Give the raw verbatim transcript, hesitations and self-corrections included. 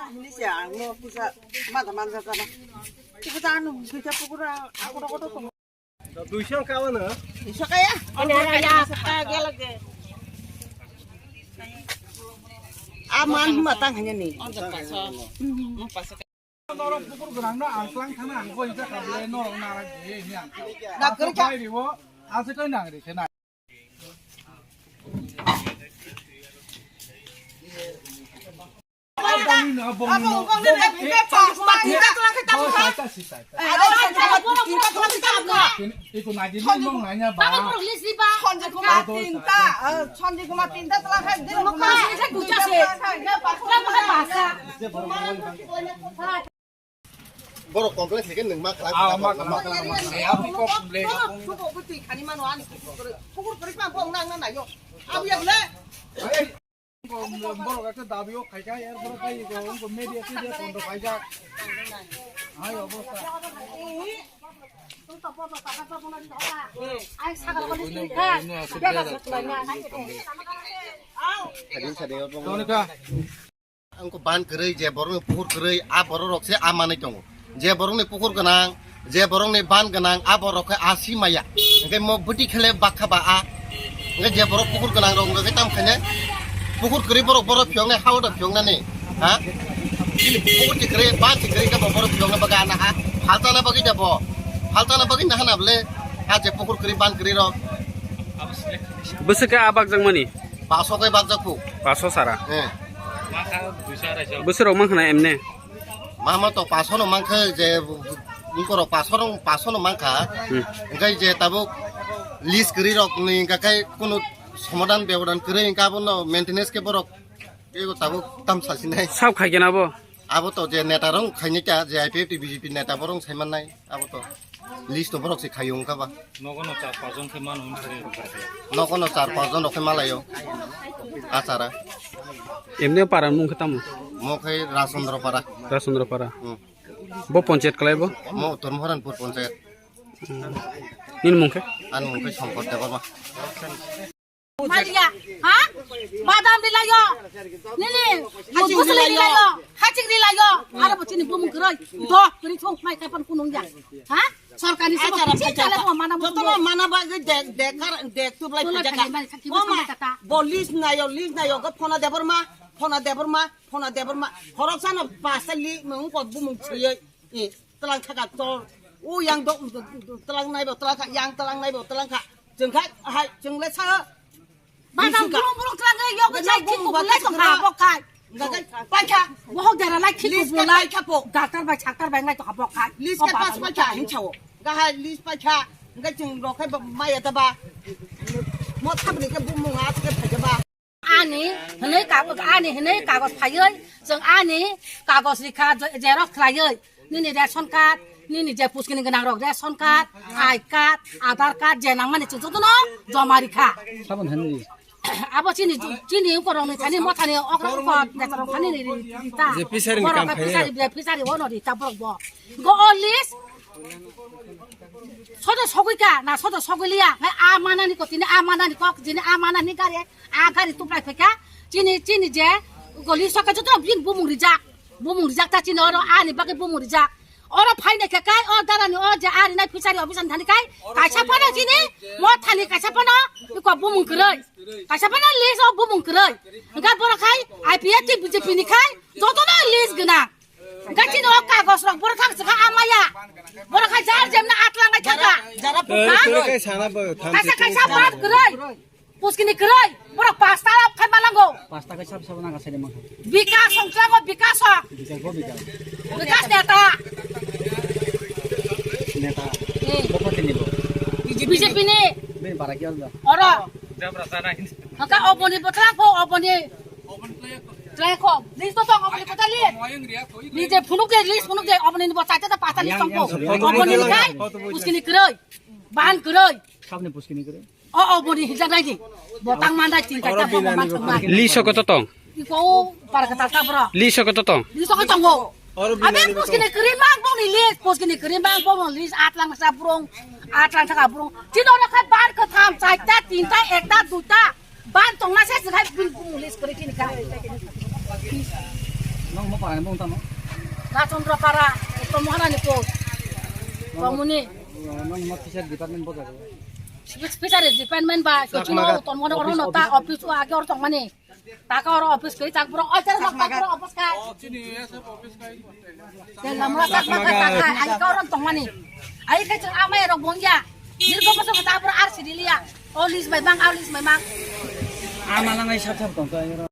Hinwi se ang no kisa mada manja jana. Kisa anu kisa pukura aku rokot tong. Duiso kawa na? Duiso kaya? Ani ara ya, kaya lagi. Aman matang hanya ni. Norok pukur gwnang no ang tlang thana ang bo ija kha bole norok nara je ni ang. Na kari ka. Bai riwo, ase koi nang ri khe na. Iko nadi ni mong nanya ba. Sanjay Kumar tinta, eh, Sanjay Kumar tinta telah kan, dia mau kasih saya duit aja. Borok complain se ke nwng ma khlai. Ah, ma khlai, ma khlai, ma khlai. Abi kok complain. Subo buti khani mano ani kukur kori, kukur kori pa bong nang nang nayo. Abi ya bole. Borok ekta dabi o khaika, er borok kai ko, ko media, media kondo khaika. Hai obostha. Ai sagar ko ni ka. Toni ka. Ang ko ban kwrwi, je borokni pukur kwrwi, a borok rok se a manwi tongo. Je borokni pukur gwnang, je borokni ban gwnang, a borok khe a si maya. Hwnkhe mo bwtwi khele bakha ba a. Hwnkhe je borok pukur gwnang rok hwnkhe tam khaine pukur kwrwi borok, borok phiyoknai, ha o da phiyoknani. Ha? Bini pukur si kwrwi, ban si kwrwi khe bo borok phiyokna bagwi ana ha. Phaltana bagwi da bo. Phaltana bagwi naha na bole. A je pukur kwrwi, ban kwrwi rok. Bwswk khe a bakjakmani? Paso khe bakjakphu. Paso sara. Eh. Bwswk rok mankha na emne? Mama to paso no mankha je, bwkorok paso no, paso no mankha. Hmm. Hwnkhe je tabuk list kwrwi rok ni hwnkha khe kunu somadan bebodan kwrwi hwnkha abono maintenance khe borok ego tabuk tam sasinai. Sab khai kena bo? Abo to je neta rok khaini kha, je I P F T B J P neta borok sai mannai, abo to list to borok se khaio wngkha ba. Nogo no char panch jon khe mano wngkha re rwkha khe. Nogo no char panch jon rok khe malaio. Achara. Emne para mung khe tamo? Mo khe Rajchandra para. Rajchandra para. Hmm. Bo panchayat kalai bo? Mo Uttor Moharanpur panchayat. Hmm. Nini mung khe? Ani mung khe Shankar Debbarma. Maria, ha? Badam dilayo. Nini, haching dilayo. Haching dilayo. Aro bo chini bumung kwrwi. Do, kwrwi thung, mai kaipan kunung ya. Ha? Sorkar ni sabo chini chale ko mana mo. Joto mana ba ge dek, dek kar, dek tu blai phaja ka. Bo ma, bo list nayo, list nayo, go phona Debbarma, phona Debbarma, phona Debbarma. Horok sano pasta li, mung ko bumung chiyei. E, tlang thaka tor. O yang do, tlang nai bo, tlang kha, yang tlang nai bo, tlang kha. Jeng kha, hai, jeng le sa. Badam bulung bulung tlang nai, yok chai, ki ko bulai to ha, bok kai. Paikha. Bohok dera lai ki ko bulai. Paikha po. Doctor bai, doctor bai nai to ha, bok kai. Lis ke pas paikha, hin chao. Ga hai, lis paikha. Ga jeng ro khai ba, maya da ba. Mo thap ni ke bumung at ke phaja ba. Ani hwnwi kagoj, ani hwnwi kagoj phaiwi, chwng ani kagoj rikha, xerox khlaiwi, nini ration card, nini je puskini gwnang rok ration card, I card, Aadhaar card, je nangmani chwng jotono joma rikha. Sabon hwnwi. Abo chini, chini ukorokni thani, mothani, okra ukor, netarok thani ni ri-, rita. Je fishery ni borok kam khe khainai. Fishery, je fishery ono rita borok bo. Go all list. Sodo sogwi ka, na sodo sogwi liya. Hai a manani ko, tini a manani kok, jini a manani gari. A gari tuplai phaikha, chini, chini je, goli soka joto bin bumung rijak, bumung rijak ta chini oro ani bagwi bumung rijak. Oro phainai khe kai, o darani o je ari nai fishery office ani thani kai, kaisa phano chini, mo thani kaisa phano, iko bumung kwrwi, kaisa phano list o bumung kwrwi. Hwnkhe borok khai I P F T B J P ni khai, jotono list gwnang. Hwnkhe chini o kagos rok borok thang chwkha amaya. Borok khai jar jemna atlang nai thangkha. Jara pukha. Kaisa kaisa bad kwrwi. Puskini kwrwi. Borok pasta rok khai malango. Pasta khai sab sab nang asai mangkha. Bikas song tlango bikas song. Bikas bo bikas. Bikas neta. Neta. Eh. Bo party ni bo? B J P ni. Bini bara ki alda? Oro. Haka oboni botlang ko oboni. Try ko. List to tong oboni kota list. Nije phunuk de list phunuk de oboni ni bo chaita ta pasta list tong ko. Oboni ni khai. Puskini kwrwi. Ban kwrwi. Sabni puskini kwrwi. O oboni hijak nai di. Botang mandai tin kaita bo man thang. List o koto tong? Iko para kata ta bro. List o koto tong? List o koto tong. Abi puskini kwrwi mang boni list. Puskini kwrwi mang boni list atlang sa brong. Atlang sa brong. Chino na khai ban kwtham chaita tinta ekta duita. Ban tongna se se khai bin bumung list kwrwi chini ka. Nang mo parang bung tamo? Rachandra Para, Uttor Maharani Post. Tomoni. Nang mo fisher department bojago? Fisheries department ba, Chakma Tomoni oro no ta office o age oro tongmani. Taka oro office kai chak bro, oi chara tak bro office kai. Lamra tak ma ka tak ai ka oro tongmani. Ai kai chang amai rok bongya. Dirgo boso ta bro ar sirilia. O list bai bang, o list bai bang. Ama nang ai sap sap tong to.